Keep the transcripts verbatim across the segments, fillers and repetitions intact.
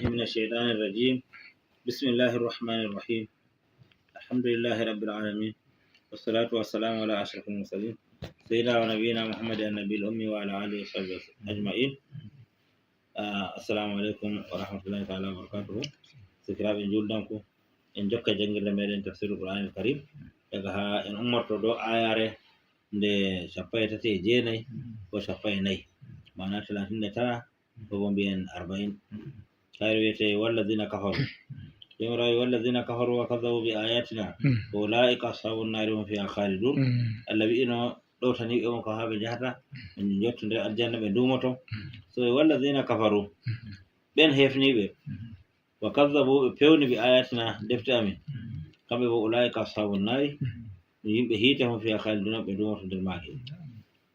من الشيطان الرجيم. بسم الله الرحمن الرحيم. الحمد لله رب العالمين. والصلاة والسلام على أشرف المرسلين سيدنا ونبينا محمد النبي الأمي وعلى آله وصحبه أجمعين. Ah, assalamu aleykum wa rahmatullahi taala wa barakatuhu. Sikiraaɓe juldanku, en jokka janngirde meɗen tafsirul Qur'anil Karim, daga haa en ummorto ɗo ayare nde cappanɗe tati e jeenayi ko cappanɗe nayi, maana talatin e tara, ko bo mbiyen arba'in. Kayre wiyete wallazina kafaru. Jomirawo wi wallazina kafaru wa kazzabu bi ayatina, ulaika ashabun nari hum fiha khalidun. Allah wi'ino ɗowtaniɓe on ko haa ɓe njahata, ɓe njotto nder aljanna, ɓe ndumoto. So e wallazina kafaru, ɓen hefniɓe, wa kazzabu, ɓe pewni bi ayatina, defte amin, kamɓe bo ulaika ashabun nari, ɗum yimɓe hiite, hum fiha khaliduna, ɓe ndumoto nder maaki.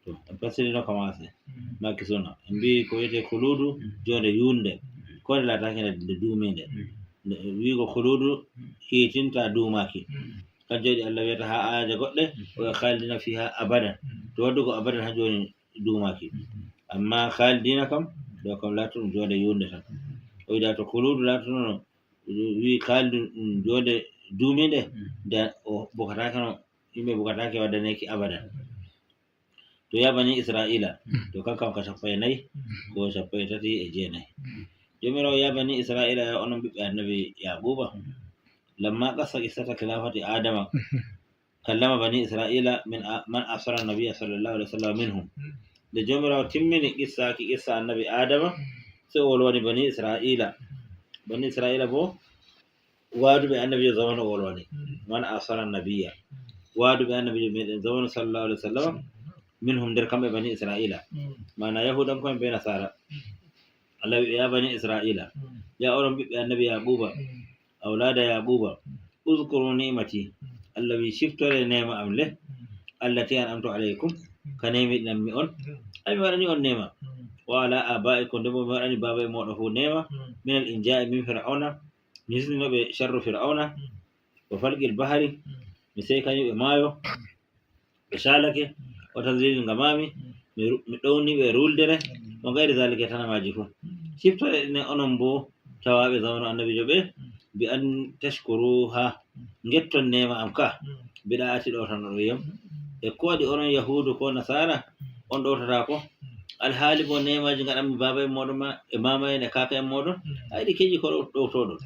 To, en pasirino kamase, maaki sona. En mbi ko wiyete khuludu, jonde yunde. Ko nde laatake nde, nde duuminde. Nde wiigo khuludu hiitinta duumaki. Kanjum waɗi Allah wiyata haa aayaje goɗɗe, o wi'a khalidina fiha abadan. To waddugo abadan haa jooni duumaki. Amma khalidina kam, ɗo kam laatoto ɗum jonde yunde tan. O wi'a to khuludu laatoto no, wi khalidun ɗum jonde duuminde, nde o bukatake no, yimɓe bukatake waddaneki abadan. To ya bani Isra'ila, to kankam ka cappanɗe nayi ko cappanɗe tati e jeenayi. Jomirawo ya bani Isra'ila, ya onon ɓiɓɓe annabi Yaquba, lamma qassa qissata khilafati Adama, kallama bani Isra'ila min a-, man asara nabiyya sallallahu alaihi wasallam minhum. Nde Jomirawo timmini qissaki qissa annabi Adama, sai o wolwani bani Isra'ila. Bani Isra'ila bo, waduɓe annabijo zamanu o wolwani. Man asara nabiyya. Waduɓe annabijo meɗen zamanu sallallahu alaihi wasallam, minhum, nder kamɓe bani Isra'ila. Mana Yahudanko'en be Nasara. Allah wi'i, ya bani Isra'ila, ya onon ɓiɓɓe annabi Yaquba, aulada Yaquba, uzkuru ni'mati. Allah wi'i, ciftore neema am le, allati an'amtu alaykum, ka neemiɗinanmi on. Ay, mi waɗani on neema. Wa ala aba'ikum, nden bo mi waɗani baaba en moɗon fu neema. Min al inja'i min Fir'auna, mi hisnino ɓe sharru Fir'auna, wa falqil bahri, mi seekani ɓe maayo, ɓe saalake, wa tazlilil gamami, mi ru-, mi ɗowni ɓe ruuldere, wa gayri zalika, e tanamaaji fu. Ciftore ɗe onon bo tawaaɓe zamanu annabijo ɓe, bi an tashkuruha, ngetton neema am ka, bi da'ati, ɗowtanoɗon yam. E ko waɗi onon Yahuudu ko Nasaara, on ɗowtataako? Alhaali bo neemaaji ngaɗanmi baaba en moɗon ma, e maama en, e kaaka en moɗon, ay, ɗi keƴi ko ɗow-, ɗowtoɗon.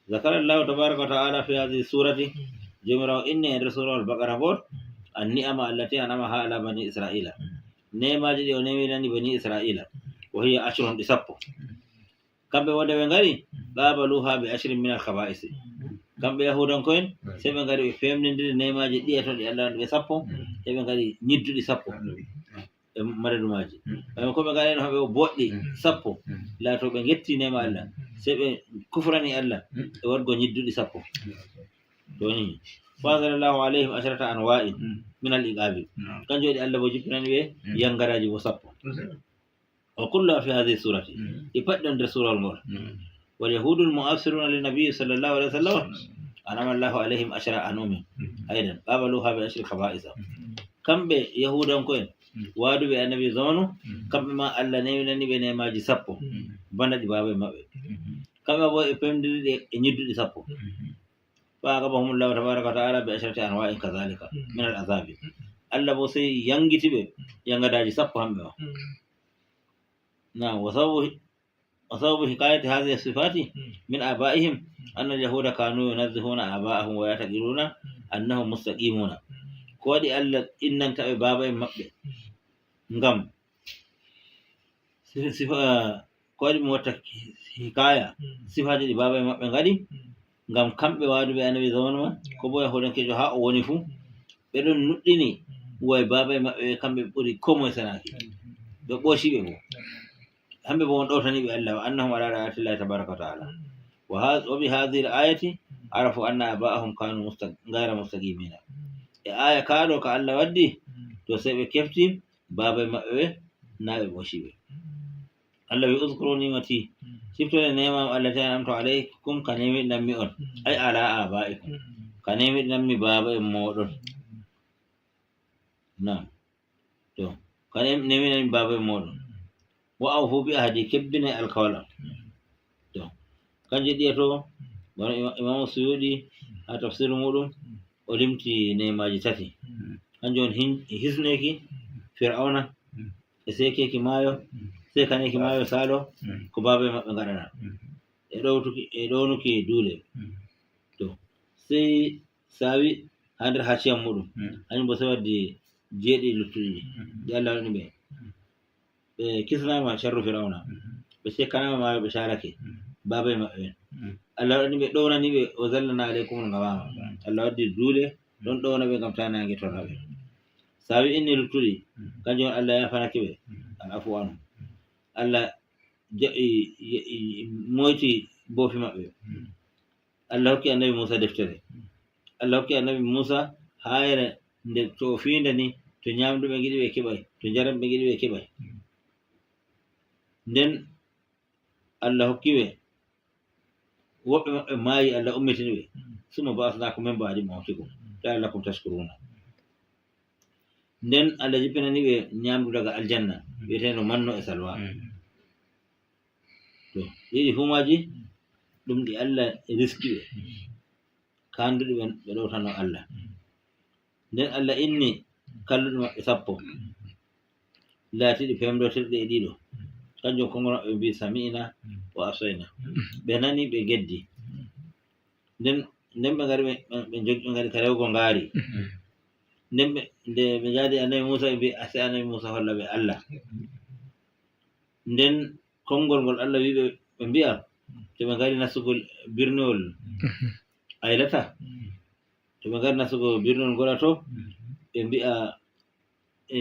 Zakara Allahu tabaraka wa ta'ala fi hadhihi surati, Jomirawo inni e nder suurawol Baqara ngol, an ni'ama allati an'amaha ala bani Isra'ila, neemaaji ɗi o neeminani bani Isra'ila, wa hiya ashrun, ɗi sappo. Kamɓe wonde ɓe ngari, qabaluha bi ashrin min al khaba'isi. Kamɓe Yahuudanko'en, sai ɓe ngari ɓe femnindiri neemaaji ɗiya ton ɗi Allah waɗi ɓe sappo, sai ɓe ngari nyidduɗi sappo. E madadu maaji. Ɓayma ko ɓe ngaɗano ɓe boɗɗi sappo, laato ɓe ngetti neema Allah, sai ɓe kufrani Allah e waɗgo nyidduɗi sappo. To ni, fa anzalallahu alayhim ashrata anwa'in min al iqabi. Kanjum waɗi Allah bo jippinani ɓe yangadaaji bo sappo. Wa kulluha fi hadhihi surati. Ɗi pat ɗon nder suurawol ngol. Wal yahudul mu'asiruna lin nabiyyi sallallahu alaihi wasallam, an'ama Allahu alaihim ashra an'umin aidan, qabaluha bi ashri khaba'isa. Kamɓe Yahuudanko'en, waduɓe annabi zamanu, kamɓe ma Allah neeminani ɓe neemaaji sappo, bana ɗi baaba en maɓɓe. Kamɓe bo ɓe femdiri ɗe e nyidduɗi sappo. Fa aqabahumullahu tabaraka wa ta'ala bi ashrati anwa'in kadhalika min al azabi. Allah bo sai yangiti ɓe yangadaaji sappo hamɓe ma. Na'am, wa sababu, wa sababu hikayati hadhihi sifati min aba'ihim anna al yahuda kanu yunazzihuna aba'ahum wa ya'taqiduna annahum mustaqimuna. Ko waɗi Allah innanta ɓe baaba en maɓɓe? Ngam sifa, sifa, ko waɗi mi watta hikaya sifaaji ɗi baaba en maɓɓe ngaɗi? Ngam kamɓe waduɓe annabi zamanu man, ko bo Yahuudankeejo haa o woni fu, ɓe ɗon nuɗɗini way baaba en maɓɓe, kamɓe ɓuri ko moye sanaaki. Ɓe ɓooci ɓe bo. Hamɓe bo on ɗowtani ɓe Allah, wa annahum ala da'atillahi tabaraka wa ta'ala. Wa ha-, wa bi hadhihi al-ayati arafu anna aba'ahum kanu musta-, ghayra mustaqimina. E aya ka ɗo ka Allah waddi, to sai ɓe kefti baaba en maɓɓe ɓe, na ɓe ɓooci ɓe. Allah wi, "Uzkuru ni'mati." Ciftore neema am allati an'amtu alaykum, ka neemiɗinanmi on. Ay ala aba'ikum. Ka neemiɗinanmi baaba en moɗon. Na'am. To, ka neem-, neemiɗinanmi baaba en moɗon. Wa awfu bi ahdi, kebbine alkawal am. To, Kanje ɗiya to, bana Ima-, Imaamu Suyuɗi haa tafsiru muɗum, o limti neemaaji tati. Kanjum on hin-, hisneeki Fir'awna, e seekeeki maayo, seekaneeki maayo saalo, ko baaba'en maɓɓe ngaɗana. E ɗowtuki, e ɗownuki duule. To, sey saawi haa nder hacciyam muɗum. Hanyum bo sey waddi jeeɗiɗi luttuɗi ɗi Allah waɗani ɓe. Ɓe kisnaama sharru Fir'awna. Ɓe seekanaama maayo, ɓe saalake. Baaba'en maɓɓe ɓen. Allah waɗani ɓe, ɗownani ɓe, "Wa zallalna alaykumul ghamama." Allah waddi duule, ɗon ɗowna ɓe ngam taa naange torra ɓe. Saawi inni luttuɗi, kanjum on Allah yaafanake ɓe. Al afu anhum. Allah ja-, i, i, i, moyti boofi maɓɓe. Allah hokki Annabi Muusa deftere. Allah hokki Annabi Muusa haayre nde to o fiinda ni, to nyaamdu ɓe ngiɗi ɓe keɓay, to njaram ɓe ngiɗi ɓe keɓay. Nden Allah hokki ɓe, woɓɓe maɓɓe maayi, Allah ummitini ɓe. "Summa ba'asnakum min ba'di mawtikum la'allakum tashkuruna." Nden Allah jippinani ɓe nyaamdu daga aljanna, wi'eteendo mannu e salwa. To, ɗiɗi fuu maaji, ɗum ɗi Allah riski ɓe. Kaanduɗi ɓen, ɓe ɗowtano Allah. Nden Allah inni kalluɗi maɓɓe sappo, laatiiɗi femdotirɗi e ɗiɗo. Kanjum konngol maɓɓe mbi'i, "Sami'na wa asayna." Ɓe nani, ɓe geddi. Nden, nden ɓe ngari, ɓe, ɓe, ɓe njogi, ɓe ngari ka rewugo ngaari. Nden ɓe, nde ɓe njaadi Annabi Muusa, ɓe mbi'i, "A sey Annabi Muusa holla ɓe Allah." Nden konngol ngol Allah wi'i ɓe, ɓe mbi'a, to ɓe ngari nastugol birniwol Aylata, to ɓe ngari nastugol birniwol ngol to, ɓe mbi'a, e,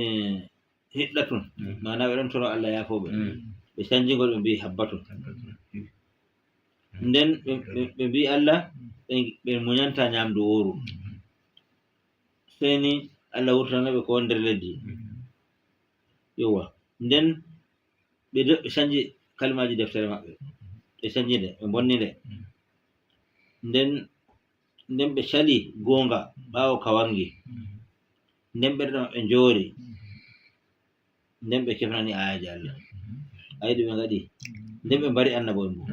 "Hiɗɗatun." Maana ɓe ɗon toro Allah yaafo ɓe. Ɓe canji ngol, ɓe mbi'i, "Habbatun." Nden ɓe, ɓe, ɓe mbi'i Allah, ɓe, ɓe munyanta nyaamdu wooru. Sey ni Allah wurtana ɓe ko woni nder leddi. Yowwa. Nden ɓe do-, ɓe canji kalmaaji deftere maɓɓe. Ɓe canji nde, ɓe mbonni nde. Nden, nden ɓe cali goonga ɓaawo ka wangi. Nden ɓerɗe maɓɓe njoori. Nden ɓe kefnani aayaaje Allah. Ayi ɗi ɓe ngaɗi. Nden ɓe mbari annabo'en bo.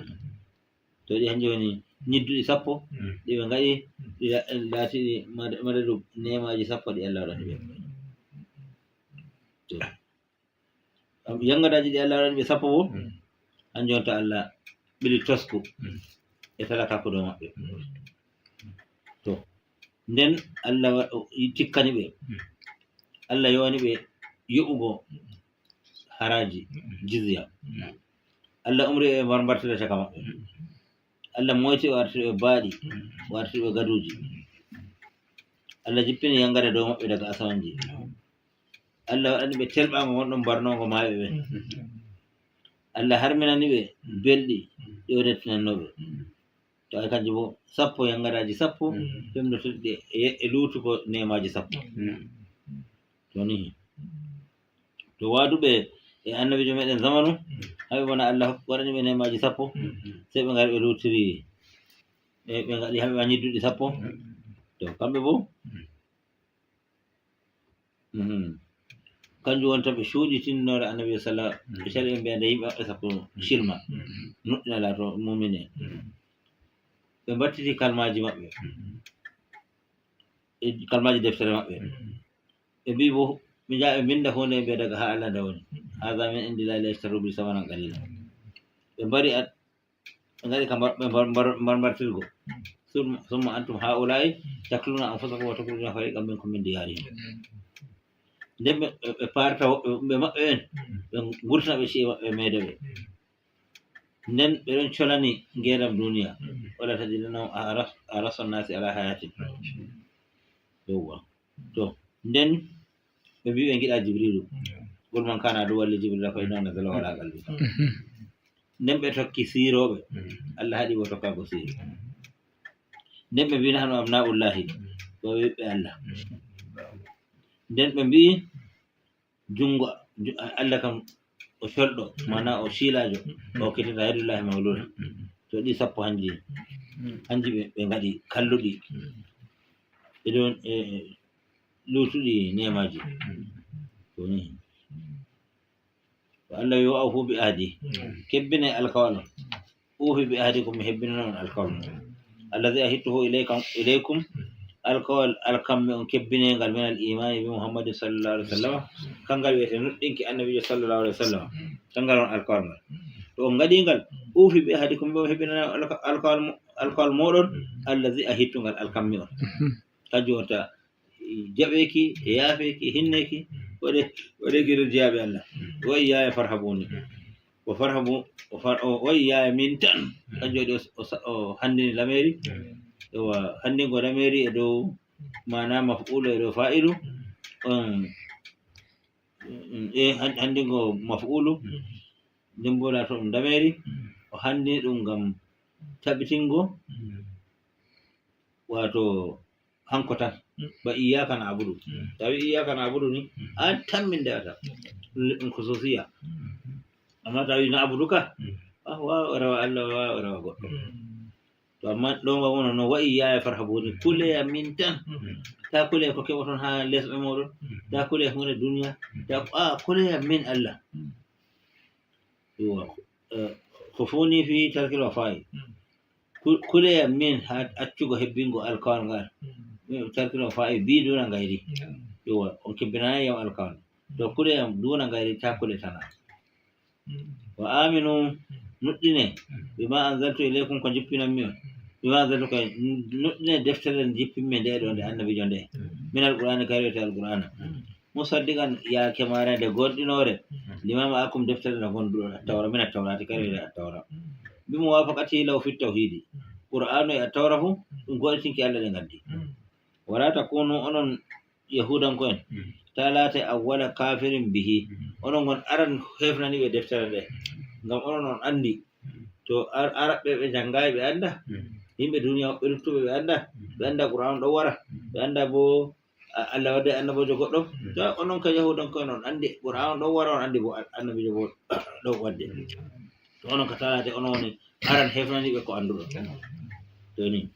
To ɗi hanji woni nyidduɗi sappo, ɗi ɓe ngaɗi, ɗi la-, laatiɗi mad-, madadu neemaaji sappo ɗi Allah waɗani ɓe. To. Am, yangadaaji ɗi Allah waɗani ɓe sappo bo, hanjum on to Allah ɓili tosku e talakaaku dow maɓɓe. To, nden Allah wa-, o, i-, tikkani ɓe. Allah yowani ɓe yoɓugo haraaji, jizya. Allah umri ɓe mbar-, mbartira caka maɓɓe. Allah moyti o artiri ɓe baaɗi, o artiri ɓe gaduuji. Allah jippini yangada dow maɓɓe daga asamanji. Allah waɗani ɓe telɓaango ngon ɗon mbarnoongo maayɓe ɓen. Allah harminani ɓe belɗi ɗi o nettinannoo ɓe. To ay kanji bo sappo, yangadaaji sappo, femdotirɗi e, e luutugo neemaaji sappo. To ni. To waaduɓe e annabiijo meɗen zamanu, haɓe wona Allah hokki, waɗani ɓe neemaaji sappo, sey ɓe ngari ɓe luutiri, ɓe, ɓe ngaɗi haɓe wa nyidduɗi sappo. To kamɓe bo, Mhm. Kanjum woni tawi ɓe cuuɗitinnoore Annabi sala, ɓe cali ɓe mbiya nde yimɓe maɓɓe sappo silma, nuɗɗina laato muumine. Ɓe mbattiti kalmaaji maɓɓe, e kalmaaji deftere maɓɓe. Ɓe mbii bo, ɓe njaha ɓe mbinnda huunde, ɓe mbiya daga haa Allah nde woni. Haadha min indillahi liyashtaru bihi samanan qalila. Ɓe mbari at-, ɓe ngaɗi ka mbar-, ɓe mbar-, mbar-, mbar-, mbartirgo. Sum-, summa antum haa'ulaa'i taqtuluuna anfusakum wa tukhrijuuna fariiqan minkum min diyaarihim. Nden ɓe, ɓe, ɓe paarta woɓɓe, ɓe maɓɓe ɓen, ɓe ngurtina ɓe ci'e maɓɓe, meeda ɓe. Nden ɓe ɗon colani ngeendam duuniya. Wala tajidannahum ahras-, ahrasa nnaasi alaa hayaatin. Yowwa. To, nden ɓe mbii ɓe ngiɗaa Jibriilu. Qul man kaana aduwwan li Jibriila fa innahu nazzalahu alaa qalbika. Nden ɓe tokki siirooɓe. Allah haɗi bo tokkaago siiri. Nden ɓe mbii nahnu abnaa'ullaahi, ɓe ɓiɓɓe Allah. Nden ɓe mbii junngo, ju-, Allah kam o colɗo, maana o ciilaajo, o hokkititta yadullaahi magluula. To ɗi sappo hanji, hanji ɓe, ɓe ngaɗi kalluɗi. Ɓe ɗon, e, luutuɗi neemaaji. Ko ni. Ko Allah wi, "Wa awfu bi ahdi." Kebbinee alkawal on. أوفي بعهدكم, mi hebbinana on alkawal mon. الذي عهدته إليكم, إليكم, alkawal, alkamme on kebbinengal, من الإيمان بمحمد صلى الله عليه وسلم, kangal wiyete nuɗɗinki annabiijo صلى الله عليه وسلم, kangal on alkawal ngal. To on ngaɗi ngal, أوفي بعهدكم, mi hebbinana alka-, alkawal mo-, alkawal mooɗon, الذي عهدت, ngal alkammi on. Kanjum wonta jaɓeeki, e yaafeeki, e hinneeki, waɗe-, waɗeeki ɗon jeyaaɓe Allah. وإياي فارهبون. O farhabu, o far-, o, o yiyaaya min tan. Kanjum waɗi o, o sa-, o handini lameeri. Ewa, handingo lameeri e dow maana maf'ulu e dow fa'ilu. Um, um, e han-, handingo maf'ulu. Nden bo laato ɗum lameeri. O handini ɗum ngam tabitingo, waato hanko tan. Ba iyyaka na'budu. Tawi iyyaka na'budu ni, an tan min ndewata. Ɗum, ɗum khususiya. Amma tawi na'buduka, ah, waawa o rewa Allah, waawa o rewa goɗɗo. To amma ɗo ma wono no wa iyyaya farhabuni, kuleya min tan. Ta kuleya ko keɓoton ha lesɓe moɗon. Ta kuleya hunde duniya. Ta, ah, kuleya min Allah. Yawwa. Eh, khufuni fi tarkil wafa'i. Ku-, kuleya min ha accugo hebbingo alkawal ngal. Min tarkil wafa'i bi duna gayri. Yawwa, on kebbinanai yam alkawal. To kuleya duna gayri, ta kule tana. Wa aminu, nuɗɗine, bima anzaltu ilaykum, ko jippinanmi on. Bima anzaltu, kay, nuɗɗine deftere nde jippinmi nde ɗo, nde annabiijo nde. Min alqur'ani, kay wiyete alqur'ana. Musaddiqan, yaake maare nde gomɗinoore, lima ma'akum, deftere nde gonduɗon, attawra, min attawrati, kay wiyete attawra. Bi muwafaqatihi lahu fi tawhidi. Qur'anu e attawra fu, ɗum goɗɗitinki Allah ɗe ngaddi. Wala takunu, onon Yahudanko'en, ta laate awwala kafirin bihi. Onon ngon aran hefnaniɓe deftere nde. Ngam onon on andi, to Ar-, Araɓɓe ɓe jangayi, ɓe anda. Yimɓe duniya woɓɓe luttuɓe ɓe anda. Ɓe anda Qur'an ɗon wara. Ɓe anda bo a-, Allah wadday annaboojo goɗɗo. To onon ka Yahudanko'en on andi Qur'an ɗon wara, on andi bo a-, annabiijo bo ɗon wadde. To onon ka ta laate, onon woni aran hefnaniɓe ko anduɗon. To ni.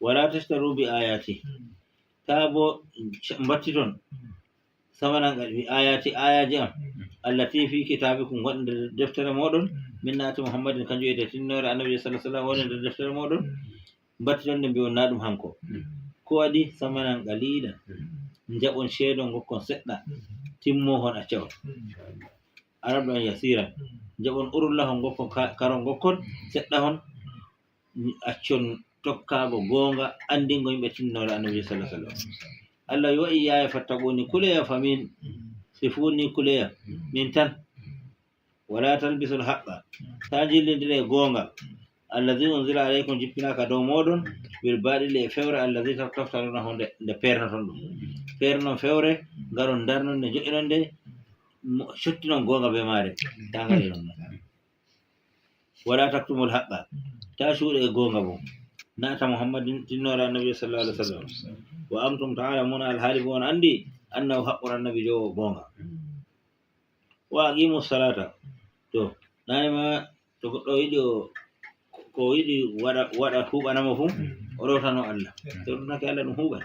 Wala tashtaru bi ayati. Ta bo mbattiton samanan qalila bi ayati, ayaji am, allati fi kitabikum, gonɗi nder deftere moɗon, min na'ti Muhammadin, kanjum wiyete tinnoore annabi sallallahu alaihi wasallam woni nder deftere moɗon. Mbattiton nde, mbi'on na ɗum hanko. Ko waɗi? Samanan qalilan, njaɓon ceedo ngokkon seɗɗa, timmohon accawon. Arabɗo on yasiran, njaɓon urullahon ngokkon ka-, karon ngokkon seɗɗahon. Accon tokkaago goonga, anndingo yimɓe tinnoore Annabi sallallahu alaihi wasallam. Allah wi, "Wa iyyaya fattaquni, kuleya fa min, sifuni kuleya, min tan. Wala talbisul haqqa, ta jillindire goonga, allazi unzila alaykum, jippinaaka dow mooɗon, bil baɗili, e fewre, allazi taftaruna, hunde nde pernoton ɗum. Pernon fewre, ngaron darnon nde, jo'inon nde, mo-, cottinon goonga be maare, ta ngaɗe non." Wala taktumul haqqa, ta cuuɗe e goonga bo. Na'ta Muhammadin, tinnoore Annabi sallallahu alaihi wasallam. Wa antum ta'lamuna, alhaali bo on andi, annahu haqqun, Annabi jo o goonga. Wa aqimu salata. To, nane ma, to goɗɗo yiɗi o, ko yiɗi waɗa, waɗa huɓanamo fu, o ɗowtano Allah. To ɗum nake Allah ɗum huɓan.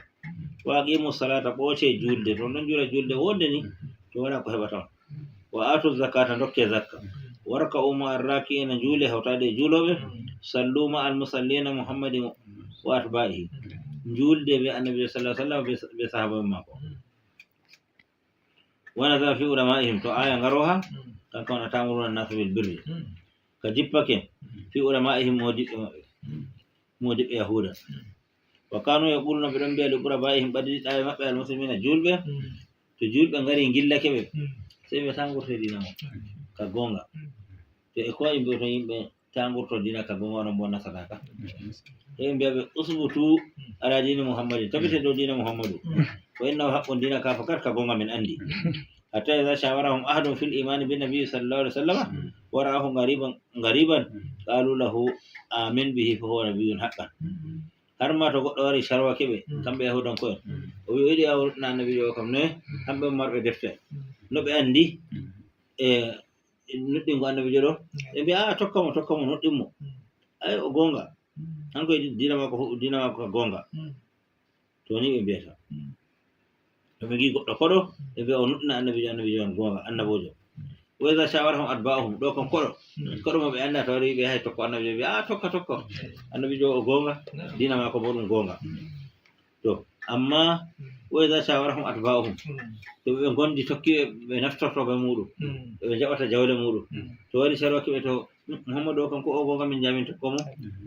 Wa aqimu salata, ɓooce julde. To on ɗon jula julde wonde ni, to wala ko heɓata on. Wa atu zakata, dokke zakka. Warka'u ma'ar raki'ina, juule hawtaade e juulooɓe. Sallu ma'al musallina Muhammadin wa atba'ihi. Juulde be Annabi sallallahu alaihi wasallam be, be sahaaba maako. Wa nazala fi ulama'ihim, to aya ngaro ha, kanka on, atamuruna nasa bil birri. Ka jippake fi ulama'ihim, modiɓɓe maɓɓe, modiɓɓe Yahuda. Wa kanu yaquluna, ɓe ɗon mbi'a, li quraba'ihim, ɓadidiɗɗaaɓe maɓɓe, al muslimina, julɓe. To julɓe ngari ngillake ɓe, sey ɓe tangurto diina mo ka goonga. To e ko yimɓe to yimɓe tangurto diina ka goonga, onon bo nasataka. Sey ɓe mbi'a ɓe, "Usbutu ala dini Muhammadin, tabite dow diina Muhammadu. Fa innahu haqqun, diina ka fakat ka goonga min andi." Hatta idha shawarahum ahadun fil imani bin nabi sallallahu alaihi wasallam, wa ra'ahu ghariban, ghariban, qalu lahu, "Amin bihi fa huwa nabiyyun haqqan." Har ma to goɗɗo wari sharwake ɓe, kamɓe Yahudanko'en, o wi o yiɗi a wurtina Annabiijo o kam noye, kamɓe on marɓe defte. No ɓe andi e nuɗɗingo Annabiijo ɗo? Ɓe mbi'a, "A'a, tokka mo, tokka mo, nuɗɗin mo. Ay, o goonga. Hanko e diina maako, diina maako ka goonga." To ni ɓe mbiyata. To ɓe ngi goɗɗo koɗo, ɓe mbi'a o nuɗɗina Annabiijo, Annabiijo on goonga, annaboojo. Wa iza shawarahum atba'uhum, ɗo kon koɗo. Koɗo mo ɓe annda, tawri ɓe hay tokko annabijo, ɓe, "A, tokka, tokko." Annabijo o goonga, diina maako bo ɗum goonga. To, amma wa iza shawarahum atba'uhum, to ɓe ngondi tokki ɓe, ɓe naftorto be muɗum, ɓe jaɓata jawle muɗum. To wari sharwaki ɓe, to, "Muhammadu o kanko o goonga, min jamin tokko mo."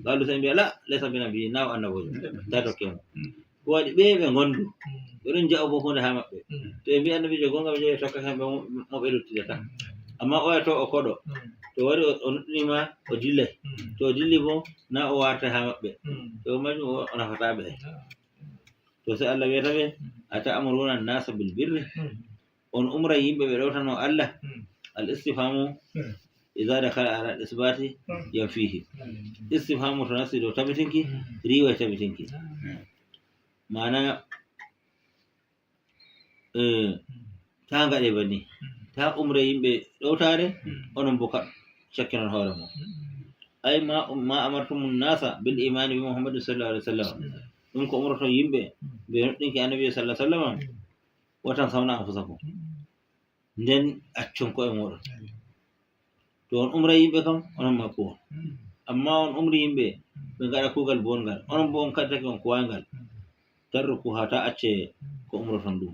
Qalu, sai ɓe, "La, laysa bi nabiyyin, na o annabojo. Ta tokki mo." Ko waɗi ɓe, ɓe ngondu. Ɓe ɗon jaɓa bo hunde ha maɓɓe. To ɓe mbi annabijo goonga, ɓe jaɓi tokka kamɓe mo, mo ɓe luttidata. Amma oya to o koɗo. To wari o, o nuɗɗini ma, o dillay. To o dilli bo, na o warta ha maɓɓe. To majum o, o nafata ɓe. To sai Allah wiyata ɓe, "Ata'muruna an-nasa bil birri?" On umra yimɓe ɓe ɗowtano Allah? Al istifhamu idza dakhala ala al isbati yanfihi. Istifhamu to nasti dow tabitinki, riiway tabitinki. Mana, eh, ta ngaɗe banni. Ta umra yimɓe ɗowtare, onon bo ka cakkinon hoore mon. Ay ma, ma amartumun nasa bil imani bi Muhammadin sallallahu alaihi wasallam. Ɗum ko umroton yimɓe be nuɗɗinki annabi sallallahu alaihi wasallam. Watan sawna anfusakum. Nden accon ko'e moɗon. To on umra yimɓe kam, onon makko on. Amma on umri yimɓe, ɓe ngaɗa kuugal bongal. Onon bo on kaddake on kuwayngal. Tarruku ha ta acce ko umroton ɗum.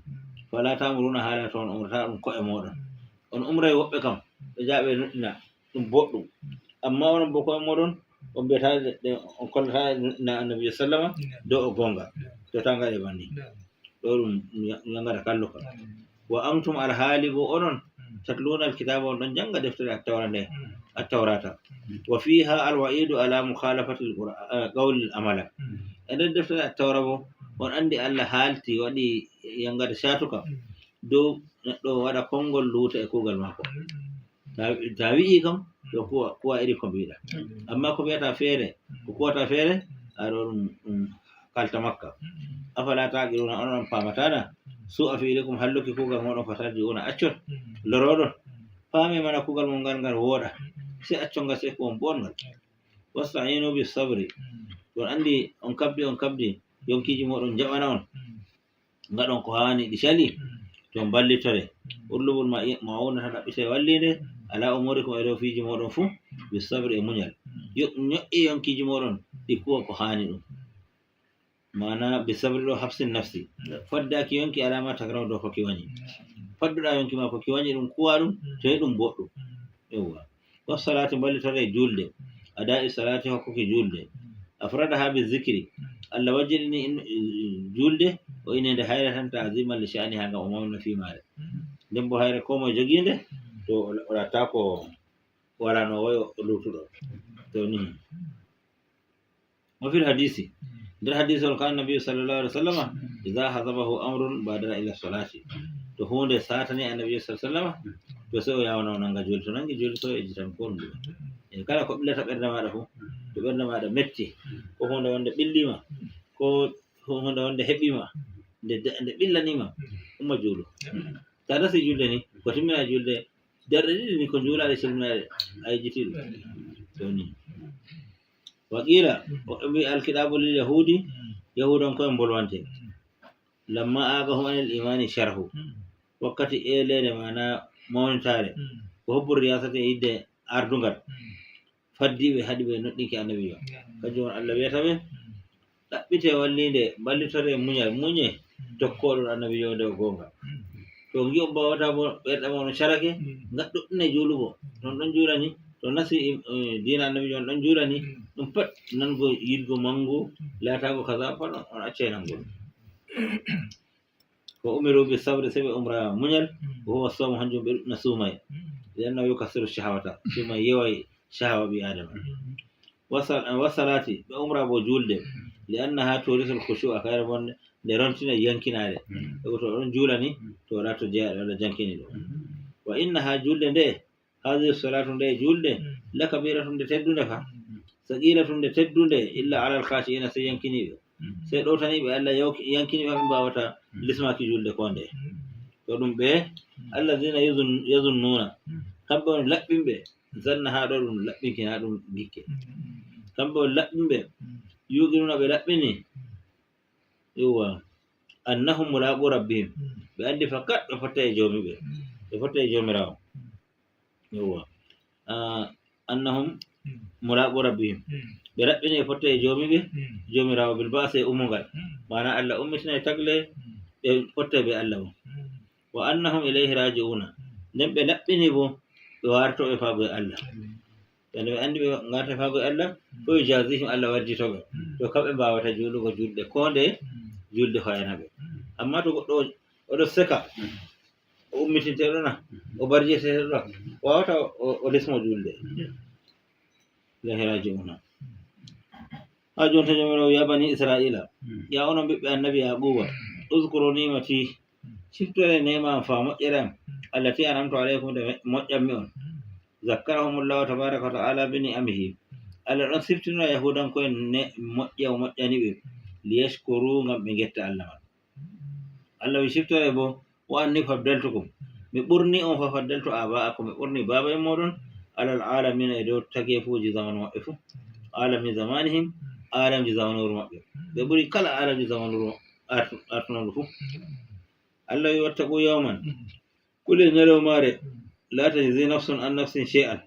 Fala ta'muruna hala to on umrata ɗum ko'e moɗon. On umray woɓɓe kam, ɓe jaɓe nuɗɗina, ɗum boɗɗum. Amma onon bo ko'e moɗon, on mbiyata ɗe, ɗe, on kollata na annabi sallama dow o gonga. To ta ngaɗe banni. Ɗo ɗum ña-, ñangata kalluka. Wa antum, alhaali bo onon, tatluna alkitaba, on ɗon janga deftere attawra nde, attawrata. Wa fiha alwa'idu ala mukhalafati alqur'a-, eh, qawli amala. E nder deftere attawra bo, on andi Allah haalti, waɗi yangata shatuka dow neɗɗo waɗa konngol luuta e kuugal maako. Ta, ta wi'i kam, yo kuwa, kuwa iri ko mbiɗa. Amma ko mbiyata feere, ko kuwata feere, a ɗo ɗum, ɗum kalta makka. Afala taqiluna, onon on pamatana? Su'a fi'likum, halluki kuugal moɗon, fatarji'una, accon, loroɗon. Paame mana kuugal mon ngal, ngal wooɗa. Sai accon ngal, sai ko on bongal. Wasta'inu bis sabri. On andi, on kabdi, on kabdi, yonkiji moɗon jaɓana on. Ngaɗon ko haani, ɗi cali, to mballitore. Utlubul ma-, ma'unata, ɗaɓɓite wallinde, ala umurikum, e dow fiiji moɗon fu, bis sabri, e muñal. Yo-, ñoƴƴe yonkiji moɗon, ɗi kuwa ko haani ɗum. Mana bi sabri ɗo, habsin nafsi. Faddaki yonki ala ma takrahu, dow ko ki wañi. Fadduɗa yonki ma ko ki wañi, ɗum kuwa ɗum, to ɗum boɗɗum. Yawwa. Wassalati, mballitore e julde. Ada'i salati, hokkuki julde. Afradaha bi zikri. Allah wajjini in, julde, o ininde hayre tan, ta'ziman li sha'niha, ngam o mawna fi mare. Nden bo hayre ko mo joginde, to o, o latta ko wala no woyo lutuɗo. To ni. Wa fil hadisi. Nder hadisi on, kana nabi sallallahu alaihi wasallam, idza hazabahu amrun badara ila salati. To hunde satani annabi sallallahu alaihi wasallam, to sai o yawana o nanga julde. To nangi julde, to e jitan ko ɗum. E kala ko ɓillata ɓernde maɗa fu, to ɓernde maɗa metti, ko hunde wonde ɓillima, ko hunde wonde heɓima, nde, nde ɓillanima, umma juulu. Ta dasi julde ni, ko timmina julde, darɗe ɗiɗi ni ko juulaɗe, silminaɗe, a yejjiti ɗum. To ni. Wa qila, woɓɓe mbi alkitabu lil yahudi, yahudanko'en mbolwante. Lamma agahum anil imani sharhu. Wakkati elede, mana mawnitare. Ko hubbu riyasati, e yidde ardungal. Faddi ɓe, haɗi ɓe nuɗɗinki annabijo. Kanjum on Allah wiyata ɓe, ɗaɓɓite wallinde, mballitore muñal, muñe tokkoɗon annabijo nde o gonga. To ngi'on bawata mo, ɓerɗe mon carake, ngaɗɗo ɗum e juulugo. To on ɗon juulani, to nasi, eh, diina annabijo on ɗon juulani, ɗum pat nango yiɗgo mango, laatago kaza pat on, on accay nango ɗum. Wa umiru bi sabri, sai ɓe umra muñal, wa huwa sawmu, hanjum ɓe ɗuɗɗina suumay. Li annahu yukassiru shahawata, suumay yeway shahawa ɓi Adama. Wa sal-, wa salati, ɓe umra bo julde, li annaha turisul khushu'a, kayre mon nde rontina yankinaare. Ɓe ko to ɗon julani, to waɗa to jeya, waɗa jankini ɗum. Wa innaha, julde nde, hadhihi salatu, nde julde, la kabiratun, nde teddunde fa. Saqilatun, nde teddunde, illa alal khashi'ina, sai yankiniɓe. Sai ɗowtaniɓe Allah yawki-, yankiniɓe, ɓe mbawata lismaki julde ko nde. To ɗum ɓe, allazina yuzun-, yazunnuna, kamɓe woni laɓɓinɓe, zanna, ha ɗo ɗum laɓɓinki, na ɗum gikke. Kamɓe woni laɓɓinɓe, yuqinuna, ɓe laɓɓini, yawwa, annahum mulaqu rabbihim, ɓe andi fakat ɓe fotta e joomiɓe, ɓe fotta e joomiraawo. Yowwa. Ah, annahum mulaqu rabbihim. Ɓe raɓɓini e fotte e joomi ɓe, joomiraawo, bil ba'si e ummugal. Maana Allah ummitina e tagle, ɓe fotte be Allah o. Wa annahum ilayhi raji'una. Nden ɓe laɓɓini bo, ɓe wartoɓe faago e Allah. Ɓe ɓe andi ɓe ngarta faago e Allah, ko yujazihim, Allah warjito ɓe. To kamɓe mbawata juulugo julde ko nde julde hoyana ɓe. Amma to goɗɗo o, oɗo seka, o ummitinteɗo na, o barjeteɗo na, wawata o, o, o lesmo julde. Ilayhi raji'una. Ha jonta Joomiraawo, ya bani Isra'ila, ya onon ɓiɓɓe annabi Yaquba, uzkuru ni'mati, siftore neema am fa moƴƴere am, allati an'amtu alaykum, nde moƴƴanmi on. Zakkarahumullahu tabaraka wa ta'ala bi ni'amihi. Allah ɗon siftinora Yahudanko'en ne moƴƴa o moƴƴani ɓe, liyashkuru, ngam ɓe ngetta Allah man. Allah wi siftore bo, wa anni faddaltukum. Mi ɓurni on fa faddaltu aba'akum, mi ɓurni baaba en moɗon, alal alamina, e dow tagefuji zamanu maɓɓe fu. Alami zamanihim, alamji zamanuru maɓɓe. Ɓe ɓuri kala alamji zamanuru artu-, artunoru fu. Allah wi wattaqu yawman. Kule ñalawmaare, la tajzi nafsun an nafsin shay'an.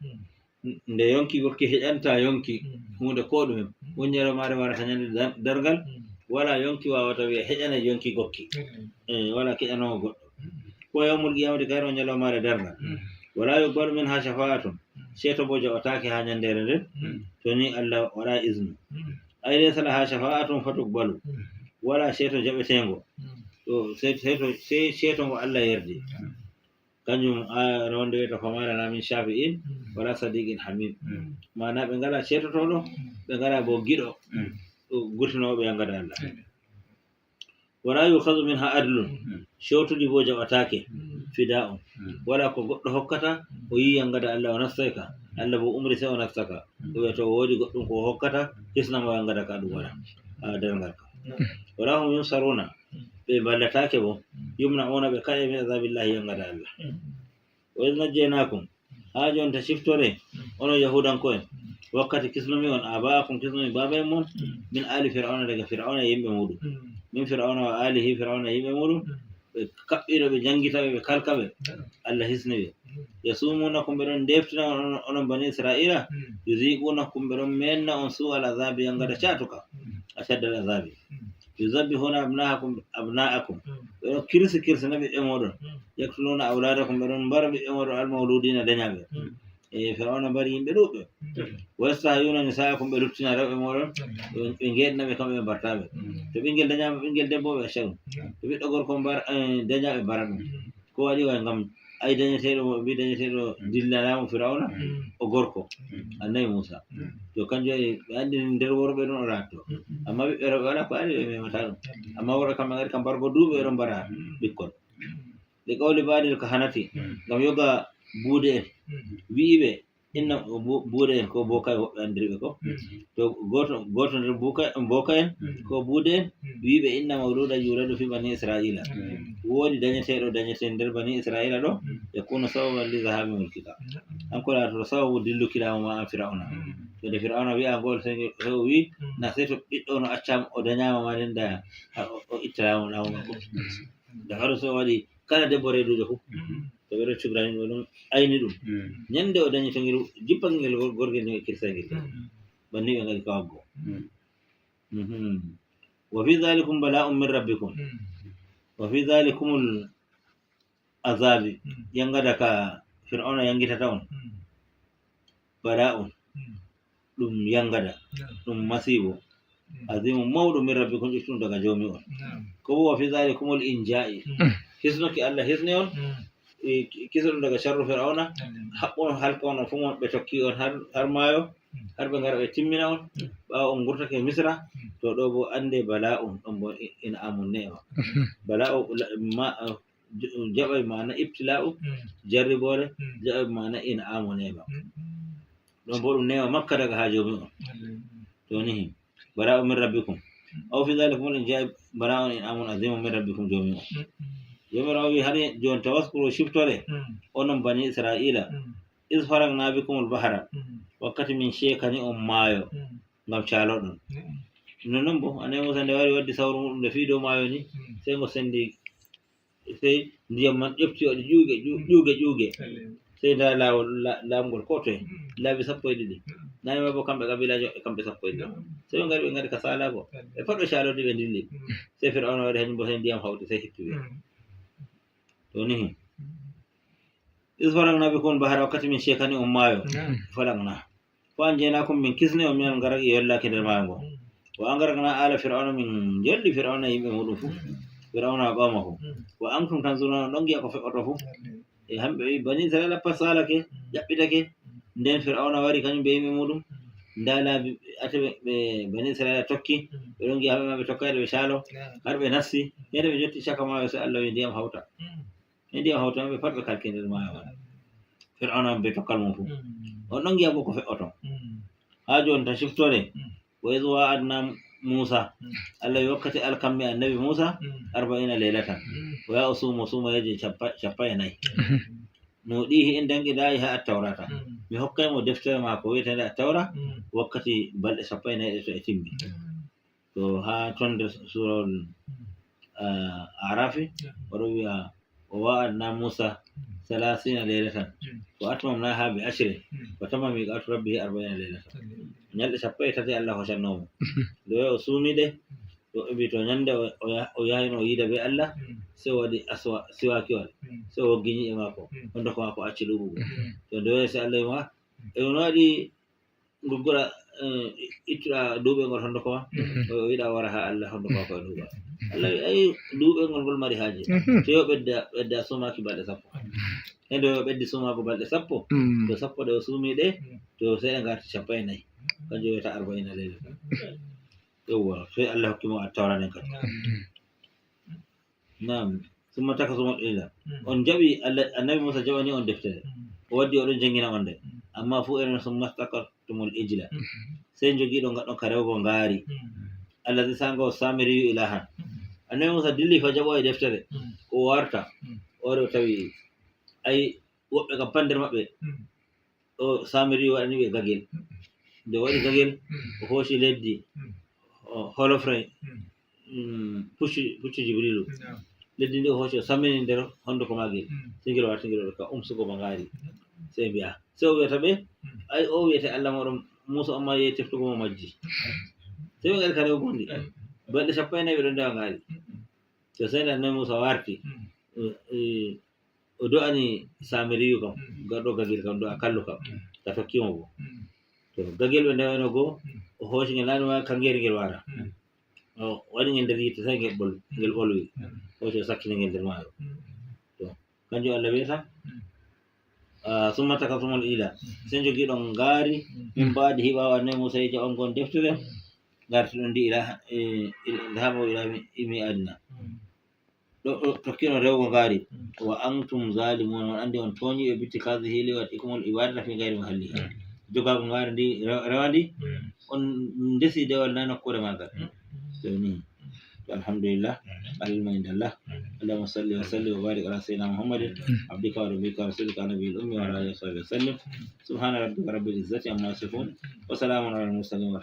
Nde yonki gokki heƴanta yonki huunde ko ɗume. Won ñalawmaare warata ñande dar-, darngal, wala yonki wawata wiya heƴana yonki gokki. Eh, wala keƴanowo goɗɗo. Ko yawmul qiyamati, kayre o ñalawmaare darngal. Wala yuqbalu minha shafa'atun. Ceeto bo jaɓataake ha ñandere nden. To ni Allah waɗa iznu. Ay laysa laha shafa'atun fatuqbalu. Wala ceeto jaɓeteengo. To se-, ceeto, se-, ceeto ngo Allah yerdi. Kanjum a ronde wiyata fama lana min shafi'in wala sadiqin hamim. Mana ɓe ngala ceetotoɗo, ɓe ngala bo giɗo gurtinowo ɓe yangada Allah. Wala yukhadhu minha adlun. Cewtudi bo jaɓataake. Fida'un. Wala ko goɗɗo hokkata, o yi yangada Allah, o nastay ka. Allah bo umri se o nasta ka. O wiya to o wodi goɗɗum ko o hokkata, hisna mo yangada ka, ɗum wala. A darngal ka. Wala hum yunsaruna. Ɓe ballataake bo. Yumna'una, ɓe kaɗe min azabillahi, yangada Allah. Wa idh najjaynakum. Ha jonta ciftore, onon Yahudanko'en, wakkati kisnumi on, aba'akum, kisnumi baaba en mon, min ali Fir'auna, daga Fir'auna e yimɓe muɗum. Min Fir'auna wa alihi, Fir'auna e yimɓe muɗum, ɓe kaɓɓiɗo, ɓe jangita ɓe, ɓe kalka ɓe. Allah hisni ɓe. Yasumunakum, ɓe ɗon deftina on, onon, onon bani Isra'ila, yuziqunakum, ɓe ɗon menna on su'al azabi, yangada catuka, ashaddal azabi. Yuzabbihuna abna'akum, abna'akum. Ɓe ɗon kirsi, kirsina ɓiɓɓe moɗon. Yaqtuluna awladakum, ɓe ɗon mbara ɓiɓɓe moɗon, al mawludina, dañaɓe. E Fir'auna mbari yimɓe ɗuɓɓe. Wa yastahyuna nisa'akum, ɓe luttina rewɓe moɗon. Ɓe, ɓe ngeɗna ɓe, kamɓe ɓe mbarta ɓe. To ɓingel dañama, ɓingel debbo, ɓe acca ɗum. To ɓiɗɗo gorko mbar-, eh, daña, ɓe mbara ɗum. Ko waɗi wa ngam ay dañeteɗo, mo ɓe mbi dañeteɗo dillanamo Fir'auna, o gorko. Annabi Musa. To kanjum waɗi ɓe andi nder worɓe ɗon o laatto. Amma ɓiɓɓe rewɓe wala ko ari ɓe memata ɗum. Amma worɓe kamɓe ngari kam mbargo duuɓi ɓe ɗon mbara ɓikkon. Li qawli ba'dil kahanati, ngam yoga buude en. Wi'iɓe, inna bu-, buude en ko boka en woɓɓe andiriɓe ko. To goto, goto nder boka, boka en ko buude en, wi'iɓe, inna mawludan yuladu fi bani Isra'ila. Wodi dañeteɗo dañete nder bani Isra'ila ɗo, yakunu sababan li zahabi mulkika. An ko laatoto sababu dilluki laamu ma an Fir'auna. To nde Fir'auna wi'a ngol, sey o wi, na sey to ɓiɗɗo no accama o dañama ma, nden da o, o itta laamu, laamu makko. Da haɗo so waɗi kala debbo reedujo fu, to ɓe ɗon cubrani ɗum, ɗum ayni ɗum. Ñande o dañi to ngel jippangel gor-, gorgel, ni ɓe kirsay ngel. Banni ɓe ngari ka waggo. Wa fi dhalikum bala'un min rabbikum. Wa fi dhalikumul azabi. Yangada ka Fir'auna yangitata on. Bala'un. Ɗum yangada. Ɗum masibo. Azimu mawɗo min rabbikum, ƴettuɗum daga joomi on. Ko bo wa fi dhalikumul inja'i. Hisnoki Allah hisni on. E, ki-, kisa ɗum daga sharru Fir'auna. Haɓɓo on, halka on, on fu mon ɓe tokki on har, har maayo. Har ɓe ngara ɓe timmina on. Ɓaawo on ngurtake Misra. To ɗo bo ande bala'un, ɗon bo i-, in'amun ne'ma. Bala'u la-, ma, eh, j-, jaɓay ma'ana ibtila'u, jarribore, jaɓay ma'ana in'amu ne'ma. Ɗon bo ɗum ne'ma makka daga ha joomi on. To ni him. Bala'un min rabbikum. Aw fi dhalikum, in ja'a bala'un in'amun azimun min rabbikum, joomi on. Joomiraawo wi har jon tawaskuru ciftore, onon bani Isra'ila. Iz faragna bikumul bahra. Wakkati min shekani on maayo, ngam caloɗon. Nonon bo, Annabi Musa nde wari waddi sawru muɗum nde fii dow maayo ni, sey ngo sendi, sey ndiyam man ƴefti waɗi ƴuuge, ƴu-, ƴuuge, ƴuuge. Ɓe nda laawol la- laamgol ko toye, laabi sappo e ɗiɗi. Nayi ma bo kamɓe kabilajo e kamɓe sappo e ɗiɗi. So ɓe ngari, ɓe ngari ka saalaago. Ɓe pat ɓe caalodi, ɓe ndilli. Sey Fir'awna wari hanyum bo, sey ndiyam hawti, sey hippi ɓe. To nihi. Is faragna bikum bahra, wakkati min cekani on maayo. Falagna. Fa anjaynakum, min kisni on, minal garaqi, e yollaaki nder maayo ngo. Wa agraqna ala Fir'awna, min yolli Fir'awna e yimɓe muɗum fu. Fir'awna wa qawmahu. Wa antum tanzuruna, on ɗon ngi'a ko fe'oto fu. E hamɓe wi, Bani Isra'ila pat saalake, ƴaɓɓitake. Nden Fir'awna wari kanyum be yimɓe muɗum. Nda laabi ate ɓe, ɓe Bani Isra'ila tokki. Ɓe ɗon ngi'a hamɓe ma ɓe tokkayde ɓe caalo. Har ɓe nasti. Yede ɓe jotti caka maayo, sey Allah wi ndiyam hawta. E ndiyam hawta ɓe pat, ɓe kalki nder maayo on. Fir'awna be dokkal mum fu. On ɗon ngi'a bo ko fe'oto. Haa jooni ta ciftore. Wa iz wa'adna Musa. Allah wi wakkati alkammi annabi Musa, arba'ina laylatan. O yaha o suumo, suumo yeeje cappa-, cappa e nayi. Nuɗihi inda inqidaiha at-taurata. Mi hokkay mo deftere maako wi'eteende at-taura, wakkati balɗe sappo e nayi ɗe to e timmi. To haa ton nder suurawol, ah, Arafi, o ɗo wi'a, "Wa wa'adna Musa salasina laylatan, wa atmamnaha bi ashrin, wa tamma miqatu rabbihi arba'ina laylatan." Nyalɗe sappo e tati Allah hocanno mo. Nde o suumi ɗe, o ɓe mbi to nyande o, o yah-, o yahino o yiida be Allah, sey o waɗi aswa-, siwakiwal, sey o woggi nyi'e maako, honduko maako acci ɗuuɓugo. To nde sey Allah wi ma, "E on waɗi ngol gura, eh, ittuɗa duuɓe ngol honduko ma?" O, o yiɗa wara haa Allah honduko maako e duuɓa. Allah wi, "Ay, duuɓe ngol, ngol mari haaje." To yo ɓedda, ɓedda suumaki balɗe sappo. E nde o ɓeddi suumaago balɗe sappo, to sappo ɗe o suumi ɗe, to sey ɗe ngarti cappo e nayi. Kanjum wiyata arba'ina layla. Yawwa, sey Allah hokki mo at-tawra nden kadi. Naam. Summa takasumul ijla. On jaɓi Allah, annabi Musa jaɓani on deftere. O waddi o ɗon jangina on nde. Amma fu enen summa takasumul ijla. Sey jogiiɗo ngaɗɗon ka rewgo ngaari. Allazi sa'ahu Samiriyu ilahan. Annabi Musa dilli fa jaɓo e deftere. Ko warta. O wari o tawi ay woɓɓe kam pat nder maɓɓe. O Samiriyu waɗani ɓe gagel. Nde o waɗi gagel, o hooci leddi, o holofre, mm, puccu, puccu Jibrilu. Leddi ndi o hooci, o sammini nder honduko maagel. Sey ngel warti ngel waɗi ka umsugo ba ngaari. Sey mbi'a, sey o wi'ata ɓe, "Ay, o wi'ete Allah mooɗon Musa on ma yehi teftugo mo majji." Sey ɓe ngaɗi ka rewo bondi. Balɗe sappo e nayi ɓe ɗon ndewa ngaari. To sey nde annabi Musa warti, eh, eh, o do'ani Samiriyu kam, gaɗɗo gagel kam, do'a kallu kam, ka tokki mo bo. To gagel ɓe ndewayno go, o hooci ngel, nani ma kangeri ngel wara. O waɗi ngel nder yiite, sey ngel ɓol-, ngel ɓolwi. Hooci o sakkini ngel nder maayo. To kanjum Allah wi'ata, ah, "Summa takasumul ijla." Sey jogiiɗon ngaari, min ba'dihi, ɓaawo annabi Musa e jaɓango on deftere, ngarti ɗon ndi ila, eh, il-, idhabu ila mi-, mi'adina. Ɗo, ɗo tokkino rewgo ngaari. Wa antum zalimuna, on andi on tooñi ɓe, bittikhazihi liwatikumul ibadata fi ghairi mahallihi. Jogaago ngaari ndi, re-, rewandi, on ndesi dewal na nokkuure maagal. To ni. To alhamdulillah. Al ilmu indallah. Allahumma salli wa sallim wa barik ala sayyidina Muhammadin, abdika wa rabbika wa rasulika nabiyil ummi wa ala alihi wa sahbihi wa sallim. Subhana rabbika rabbil izzati amma yasifun. Wa salamun ala al mursalin.